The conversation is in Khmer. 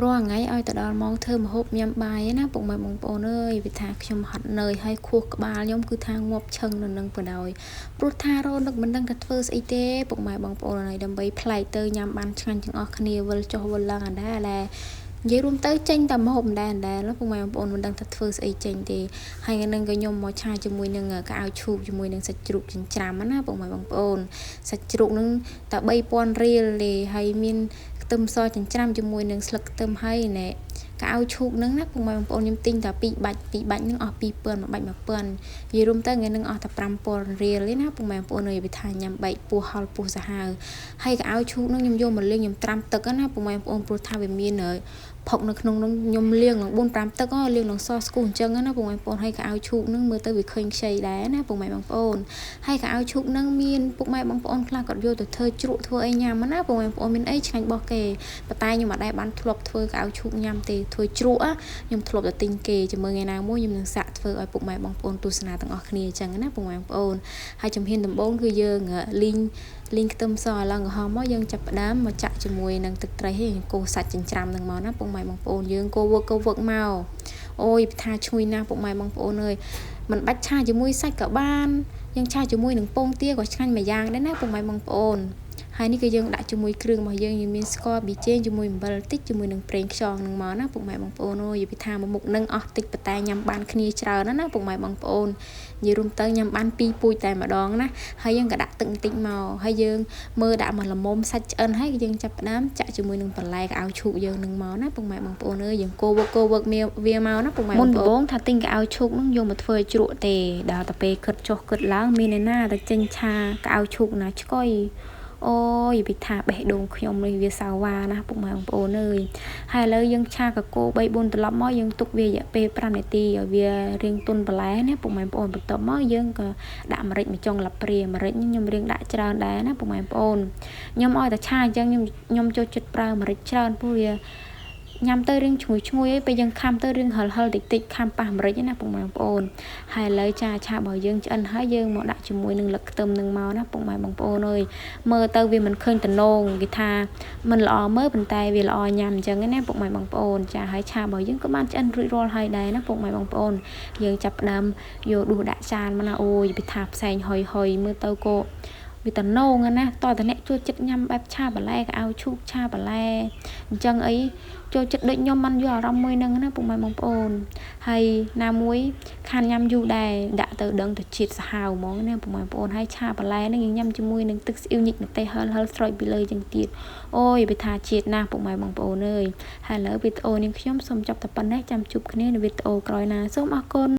រាល់ថ្ងៃឲ្យទៅដល់ម៉ោងធ្វើម្ហូបញ៉ាំបាយណាពុកម៉ែបងប្អូនអើយវាថាខ្ញុំហត់នឿយហើយខួរក្បាលខ្ញុំគឺថាងាប់ឈឹងនៅនឹងបណ្ដោយព្រោះថារនឹកមិនដឹងថាធ្វើស្អីទេពុកម៉ែបងប្អូនអើយដើម្បីប្លែកទៅញ៉ាំបានឆ្ងាញ់ទាំងអស់គ្នាវិលចុះវិលឡើងអាដែរដែរនិយាយរួមទៅចេញតែម្ហូបម្ដែលពុកម៉ែបងប្អូនមិនដឹងថាធ្វើស្អីចេញទេហើយថ្ងៃហ្នឹងក៏ខ្ញុំមកឆាជាមួយនឹងកៅអៅឈូកជាមួយនឹងសាច់ជ្រូកចិញ្ច្រាំណាពុកម៉ែបងប្អូនសាច់ជ្រូកហ្នឹងតែ3000រៀលទេហើយមានខ្ទឹមសចិញ្ច្រាំជាមួយនឹងស្លឹកខ្ទឹមហើយណែកៅអៅឈូកហ្នឹងណាពុកម៉ែបងប្អូនខ្ញុំទិញតែ2បាច់2បាច់ហ្នឹងអស់2000មួយបាច់1000និយាយរួមទៅថ្ងៃហ្នឹងអស់តែ5000រៀលទេណាពុកម៉ែបងប្អូនអើយវាថាញ៉ាំបែកពោះហល់ពោះសាហាវហើយកៅអៅឈូកហ្នឹងខ្ញុំយកមកលាងខ្ញុំត្រាំទឹកណាពុកម៉ែបងប្អូនព្រោះថាវាមានផុកនៅក្នុងនោះខ្ញុំលាងនឹង4 5ទឹកលាងនឹងសស្គូអញ្ចឹងណាពុកម៉ែបងប្អូនហើយកៅអៅឈូកហ្នឹងមើលទៅវាឃើញខ្ចីដែរណាពុកម៉ែបងប្អូនហើយកៅអៅឈូកហ្នឹងមានពុកម៉ែបងប្អូនខ្លះគាត់យកទៅធ្វើជ្រក់ធ្វើអីញ៉ាំណាពុកម៉ែបងប្អូនមានអីឆ្ងាញ់របស់គេប៉ុន្តែខ្ញុំអត់ដែលបានធ្លាប់ធ្វើកៅអៅឈូកញ៉ាំទេធ្វើជ្រក់ខ្ញុំធ្លាប់តែទិញគេចាំមើលថ្ងៃណាមួយខ្ញុំនឹងសាកធ្វើឲ្យពុកម៉ែបងប្អូនទស្សនាទាំងអស់គ្នាអញ្ចឹងណាពុកម៉ែបងប្អូនហើយជំហានដំបូងគឺយើងលីងលីងខ្ទឹមសឲ្យឡើងក្រហមមកយើងចាប់ផ្ដើមមកចាក់ជាមួយនឹងទឹកត្រីហើយកូរសាច់ចិញ្ច្រាំនឹងមកណាពុកម៉ែបងប្អូនយើងកូរវឹកកូរវឹកមកអូយថាឈ្ងុយណាស់ពុកម៉ែបងប្អូនអើយមិនបាច់ឆាជាមួយសាច់ក៏បានយើងឆាជាមួយនឹងពងទាក៏ឆ្ងាញ់មួយយ៉ាងដែរណាពុកម៉ែបងប្អូនហើយនេះគឺយើងដាក់ជាមួយគ្រឿងរបស់យើងយើងមានស្ករប៊ីចេងជាមួយអំបិលតិចជាមួយនឹងប្រេងខ្យងនឹងមកណាពុកម៉ែបងប្អូនអើយពីថាមួយមុខនឹងអស់តិចប៉ុន្តែញ៉ាំបានគ្នាច្រើនណាណាពុកម៉ែបងប្អូននិយាយរួមទៅញ៉ាំបាន2ពូជតែម្ដងណាហើយយើងក៏ដាក់ទឹកបន្តិចមកហើយយើងមើលដាក់មកល្មមសាច់ឆ្អិនហើយយើងចាប់ផ្ដើមចាក់ជាមួយនឹងបន្លែកៅឈូកយើងនឹងមកណាពុកម៉ែបងប្អូនអើយយើងកូរវឹកកូរវឹកវាមកណាពុកម៉ែបងប្អូនមុនដំបូងថាទិញកៅឈូកនឹងយកមកធ្វើឲ្យជ្រក់ទេដល់ទៅពេលគិតចុះគិតឡើងមានឯណាទៅចេញឆាកៅឈូកណាឆ្កុយអូយពីថាបេះដូងខ្ញុំនេះវាសាវ៉ាណាពុកម៉ែបងប្អូនអើយហើយឥឡូវយើងឆាកកូ3 4ត្រឡប់មកយើងទុកវារយៈពេល5នាទីឲ្យវារៀងទន់បន្លែណាពុកម៉ែបងប្អូនបន្ទាប់មកយើងក៏ដាក់ម្រេចមួយចុងលាព្រាម្រេចខ្ញុំរៀងដាក់ច្រើនដែរណាពុកម៉ែបងប្អូនខ្ញុំឲ្យតែឆាអញ្ចឹងខ្ញុំចូលចិត្តប្រើម្រេចច្រើនព្រោះវាញ៉ាំទៅរៀងឈ្ងុយឈ្ងុយឯងពេលយើងខាំទៅរៀងហិលហិលតិចតិចខាំប៉ះម្រេចណាពុកម៉ែបងប្អូនហើយឥឡូវចាឆារបស់យើងឆ្អិនហើយយើងមកដាក់ជាមួយនឹងលឹកខ្ទឹមនឹងមកណាពុកម៉ែបងប្អូនអើយមើលទៅវាមិនឃើញតំណងគេថាមិនល្អមើលប៉ុន្តែវាល្អញ៉ាំអញ្ចឹងណាពុកម៉ែបងប្អូនចាហើយឆារបស់យើងក៏បានឆ្អិនរួចរាល់ហើយដែរណាពុកម៉ែបងប្អូនយើងចាប់ផ្ដើមយកដួសដាក់ចានមកណាអូយពីថាផ្សែងហុយហុយមើលទៅក៏វាតំណងណាតើតអ្នកចូលចិត្តញ៉ាំបែបឆាបន្លែកៅឈូកឆាបន្លែអញ្ចឹងអីចូលចិត្តដូចខ្ញុំមិនយកអារម្មណ៍មួយហ្នឹងណាពុកម៉ែបងប្អូនហើយណាមួយខានញ៉ាំយូរដែរដាក់ទៅដឹងទៅជាតិសាហាវហ្មងណាពុកម៉ែបងប្អូនហើយឆាបន្លែហ្នឹងយើងញ៉ាំជាមួយនឹងទឹកស្អ៊ីវញិចម្ទេសហិលហិលស្រោចពីលើចឹងទៀតអូយវាថាជាតិណាស់ពុកម៉ែបងប្អូនអើយហើយឥឡូវវីដេអូនេះខ្ញុំសូមចប់តែប៉ុណ្ណេះចាំជួបគ្នានៅវីដេអូក្រោយណាសូមអរគុណ។